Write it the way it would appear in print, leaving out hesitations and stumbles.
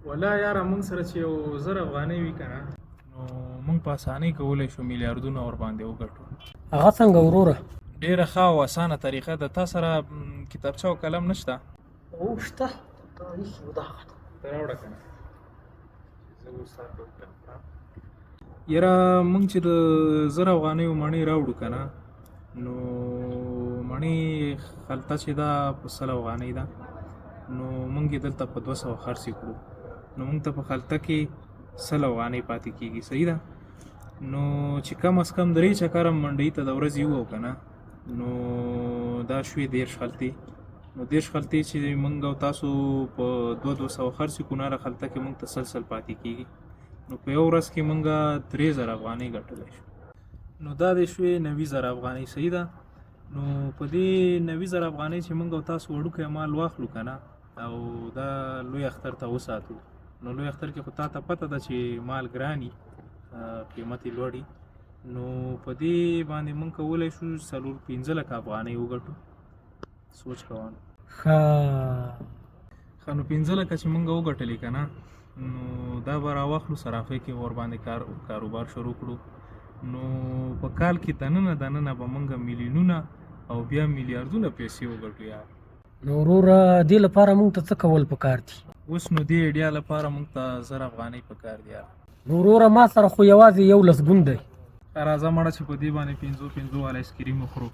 ولا یاره، موږ سره چې یو 1000 افغانۍ وي که نه، نو موږ په اسانۍ کولی شو میلیاردونه ورباندې وګټو. هغه څنګه وروره؟ ډیره ښه او اسانه طریقه ده. تا سره کتابچه او قلم نشته؟ او، شته، دا ایښي و، دغه. ته راوړه که نه، زه اوس تاته وکړم. یاره، موږ چې د 1000 افغانیو مڼې راوړو که نه، نو مڼې خلطه چې ده په 100 افغانۍ ده، نو موږ یې دلته په 200 خرڅې کړو، نو موږ ته په خلطه کې 100 افغانۍ پاتې کېږي، صحیح ده؟ نو چې کم از کم درې چکره منډۍ ته د ورځې وو که نه، نو دا شوې 30 خلطې. نو 30 خلطې چې موږ او تاسو په دوه 200 خرڅې کړو، نو هره خلطه کې موږ ته 100 100 پاتې کېږي. نو په یو ورځ کې موږ 3000 افغانۍ ګټلی شو. نو دا دی شوې 90,000 افغانۍ، صحیح ده؟ نو په دې 90,000 افغانۍ چې موږ او تاسو وړوکی مال واخلو که نه او دا لوی اختر ته وساتو، نو لوی اختر کې خو تا ته پته ده چې مال ګراني، قیمت یې لوړي، نو په دې باندې موږ کولی شو 4-5 لکه افغانۍ وګټو. سوچ کوه. ښه. ښه، نو 5 لکه چې موږ وګټلې که نه، نو دا به راواخلو، صرافۍ کې ورباندې کاروبار شروع کړو، نو په کال کې دننه دننه به موږ میلیونونه او بیا میلیاردونه پیسې وګټو یار. نو وروره، دې لپاره موږ ته څه کول پکار دي؟ اوس نو دې ایډیا لپاره موږ ته 1000 افغانۍ پکار دي یار. نو وروره، ما سره خو یوازې یو لسګون دی. راځه مړه چې په دې باندې پنځو پنځو والا آیسکریم وخورو.